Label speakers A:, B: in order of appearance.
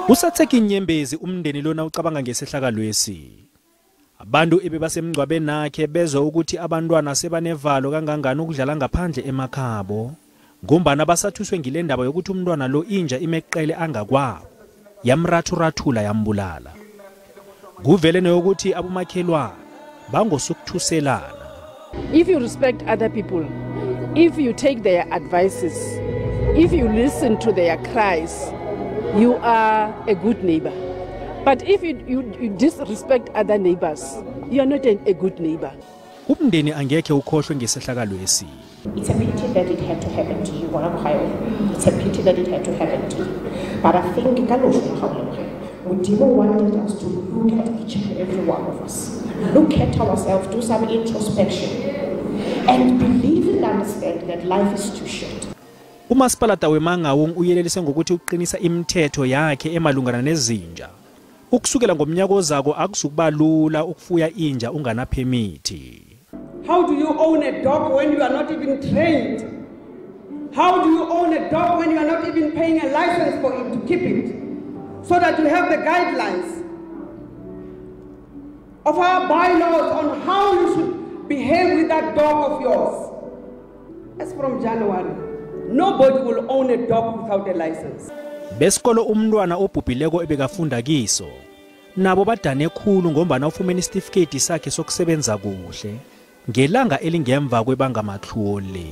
A: Usatheka inyembezi umndeni lona ucabanga ngesehlakalwesi. Abantu ebebasemngcwabeni nakhe bezwe ukuthi abantwana sebanevalo kangangani ukudlala ngaphandle emakhabo, ngombana basathuswe ngile ndaba yokuthi umntwana lo inja imeqele angakwabo, yamrathurathula yambulala. Kuvele neyokuthi abomakhelwane bangosukuthuselana.
B: If you respect other people, if you take their advices, if you listen to their cries, you are a good neighbor. But if you disrespect other neighbors, you are not a good neighbor.
A: Umndeni angekhe ukhohlwe ngesehlakalwesi.
C: It's a pity that it had to happen to you, ngwana mogae. It's a pity that it had to happen to you. But I think ka loso la gago le Morena, Modimo wanted us to look at each and every one of us. Look at ourselves, do some introspection, and believe and understand that life is too short.
A: Umasipalata weMangaung uyelelise ngokuthi uqinisa imithetho yakhe emalungana nezinja. Ukusukela ngomnyaka ozako akuzukuba lula ukufuya inja unganaphemithi.
D: How do you own a dog when you are not even trained? How do you own a dog when you are not even paying a license for it to keep it? So that you have the guidelines of our bylaws on how you should behave with that dog of yours. As from January, nobody will own a dog without a license.
A: Besikolo umntwana obhubhileko ebekafunda kiso, nabo badane khulu ngombana ufumene isitifiketi sakhe sokusebenza kuhle ngelanga elingemva kwebangamatlhuwo le.